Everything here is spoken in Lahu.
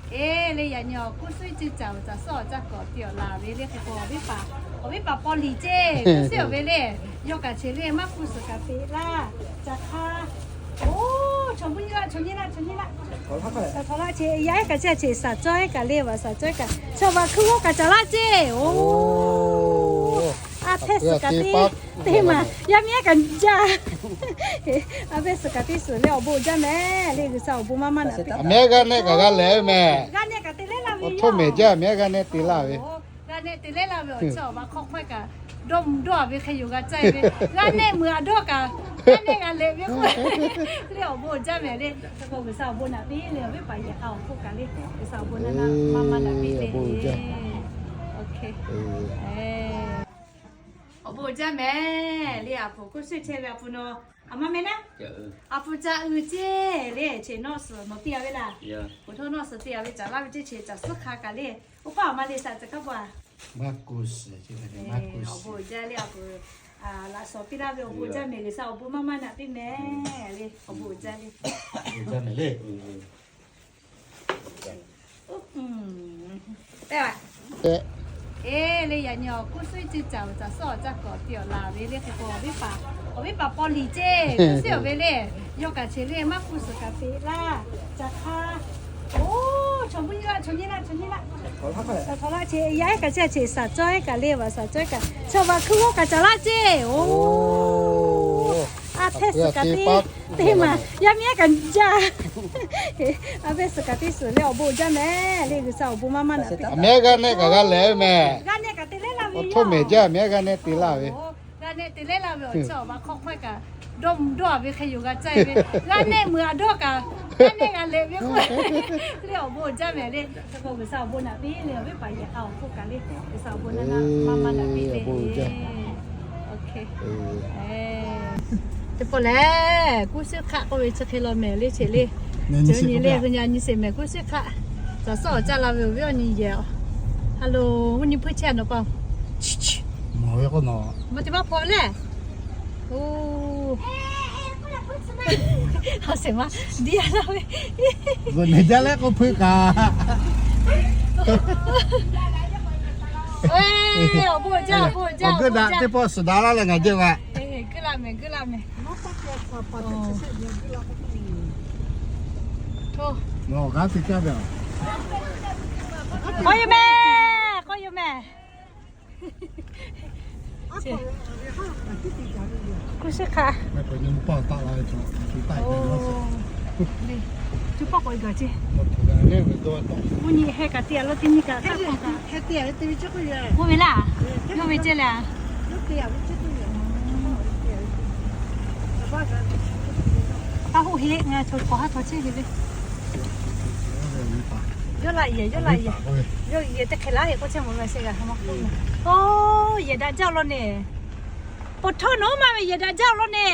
Eˬ, le yaꞈ nyi awˬ kuˇ suiˉ ceˇ caˍ awˬ caˍ suhˉ awˬ caˇ k'awꞈ te awˬ laˬ ve le hk'e k'o, awˬ viˉ paˍ, awˬ viˉ paˍ paw liˍ ceˇ, kuˇ suiˉ awˬ ve le, yawˇ kaꞈ cheˬ le maˇ kuˇ suhˍ kaꞈ peꞈ laˇ, caˬ hk'aˇ. Oˬ, chaw mvuhˇ nyi laˇ, chaw nyi laˇ, chaw nyi laˇ. Caˬ hk'aˇ laˇ ceˇ, yaˇ ehˉ kaꞈ ceˇ, a ceˇ shaˍ cawˇ ehˉ kaꞈ le, vaꞈ shaˍ cawˇ ehˉ kaꞈ, chaw vaꞈ hkui g'awˇ kaꞈ caˬ laˇ ceˇ. Oˬ, a hpehˇ suhˍ kaꞈ teˇ, teˇ maˬ yaˇ miˇ ehˉ kaꞈ jaˇ. A hpehˇ suhˍ kaꞈ teˇ suhˍ le awˬ bon jaˇ mehˍ le, G'uiˬsha awˬ bon maˇ maˇ naꞈ piˇ. Aˬ miˉ g'aˇ nehˆ kaꞈ g'a lehˬ ve mehˍ. G'aˇ nehˆ kaꞈ te leh laˇ ve, awˬ htoˇ mehˍ jaˇ, miˉ ehˉ g'aˇ nehˆ te laˇ ve. G'aˇ nehˆ te leh laˇ ve awˬ chawˇ awˬ ma hk'awˇ hk'awehˇ kaꞈ dawˇ mvuh dawˇ a ve hk'e yoˬ g'a caˇ ve. G'aˇ nehˆ meuꞈ a dawˇ kaꞈ, g'aˇ nehˆ g'a lehˬ ve k'o, le awˬ bon jaˇ mehˍ le. Hk'e k'o G'uiˬsha awˬ bon naꞈ piˇ le, awˬ viˉ paˍ yehˬ k'a awˬ hk'oˆ kaꞈ le, G'uiˬsha awˬ bon naꞈ naꞈ maˇ maˇ naꞈ piˇ le. Awˬ bon jaˇ mehˍ le, a hpu kuˇ suiˉ chehˇ ve a hpu naw, a ma meh naˉ, a hpu ca uiˍ ceˇ le, cheˬ nawˇ suhˍ nawˬ te a ve laˇ. Awˬ htoˇ nawˇ suhˍ te a ve caˬ laˇ ve ceˇ, cheˬ caˬ suhˉ hk'a kaꞈ le, oˇ paˆ awˬ ma le shaꞈ ca kaˇ pa. Awˬ bon jaˇ le, a hpu laꞈ shawˍ piˇ laˇ ve awˬ bon jaˇ mehˍ, G'uiˬsha awˬ bon maˇ maˇ naꞈ piˇ mehˍ le, awˬ bon jaˇ le. Eˬ, le yaꞈ nyi awˬ kuˇ suiˉ ceˇ caˍ awˬ caˍ suhˉ awˬ caˇ k'awꞈ te awˬ laˬ ve le hk'e k'o, awˬ viˉ paˍ, awˬ viˉ paˍ paw liˍ ceˇ, kuˇ suiˉ awˬ ve le, yawˇ kaꞈ cheˬ le maˇ kuˇ suhˍ kaꞈ peꞈ laˇ, caˬ hk'aˇ. Oˬ, chaw mvuhˇ nyi laˇ, chaw nyi laˇ, chaw nyi laˇ. Caˬ hk'aˇ laˇ ceˇ, yaˇ ehˉ kaꞈ ceˇ, a ceˇ shaˍ cawˇ ehˉ kaꞈ le, vaꞈ shaˍ cawˇ ehˉ kaꞈ, chaw vaꞈ hkui g'awˇ kaꞈ caˬ laˇ ceˇ. Oˬ, a hpehˇ suhˍ kaꞈ teˇ, teˇ maˬ yaˇ miˇ ehˉ kaꞈ jaˇ. A hpehˇ suhˍ kaꞈ teˇ suhˍ le awˬ bon jaˇ mehˍ le, G'uiˬsha awˬ bon maˇ maˇ naꞈ piˇ. Aˬ miˉ ehˉ g'aˇ nehˆ kaꞈ g'a lehˬ ve mehˍ. G'aˇ nehˆ kaꞈ te leh laˇ ve, awˬ htoˇ mehˍ jaˇ, miˉ ehˉ g'aˇ nehˆ te laˇ ve. G'aˇ nehˆ te leh laˇ ve awˬ chawˇ awˬ ma hk'awˇ hk'awehˇ kaꞈ dawˇ mvuh dawˇ a ve hk'e yoˬ g'a caˇ ve. G'aˇ nehˆ meuꞈ a dawˇ kaꞈ, g'aˇ nehˆ g'a lehˬ ve k'o, le awˬ bon jaˇ mehˍ le. Hk'e k'o G'uiˬsha awˬ bon naꞈ piˇ le, awˬ viˉ paˍ yehˬ k'a awˬ hk'oˆ kaꞈ le, G'uiˬsha awˬ bon naꞈ naꞈ maˇ maˇ naꞈ piˇ le. Teˇ pawˆ lehˬ, kuˇ suiˉ hk'aˆ k'oˆ ve chi hk'e law mehˍ le, cheˬ le. Chi nyi le, nyi sheˍ mehˍ kuˇ suiˉ hk'aˆ. Caˬ suhˉ awˬ caˇ la ve awˬ viˉ awˬ nyi yehˬ. Hello, mvuhˇ nyi hpuiˇ chehˇ a nawˬ pa. Mawˬ ve k'o nawˬ, mawˬ te maˇ hpaw ve lehˬ. Oˬ, a shehˍ ma diˇ a laˇ ve. G'uiˬ nehˬ jaˇ leh k'oˆ hpuiˇ kaꞈ. Awˬ bon jaˇ, awˬ bon jaˇ, awˬ g'euˆ daꞈ teˇ pawˆ suhˍ daꞈ laˇ leh ngaˬ jehˇ ve. G'uiˬ la mehˍ, g'uiˬ la mehˍ. K'oˆ yoˬ mehˍ, k'oˆ yoˬ mehˍ. Kuˇ suiˉ hk'aˆ. Mvuhˇ nyi heh kaꞈ te a lawˇ teˇ nyi kaꞈ hk'aˆ k'oˆ kaꞈ. Oˇ ve laˇ, yawˇ ve ceh leh. Taˇ hoˆ heˆ, ngaˬ chaw k'awꞈ haˉ taw chehˇ ve le. Yawˇ laꞈ yehˬ, yawˇ laꞈ yehˬ, yawˇ yehˬ teˇ hk'e laˇ ve k'oˆ chehˇ mawˬ ve sheˍ g'a hk'aˬ ma k'oˆ. Oˬ, yehˬ daꞈ jaˇ law nehˬ. Pawˬ htawˇ nawˬ maˇ ve yehˬ daꞈ jaˇ law nehˬ.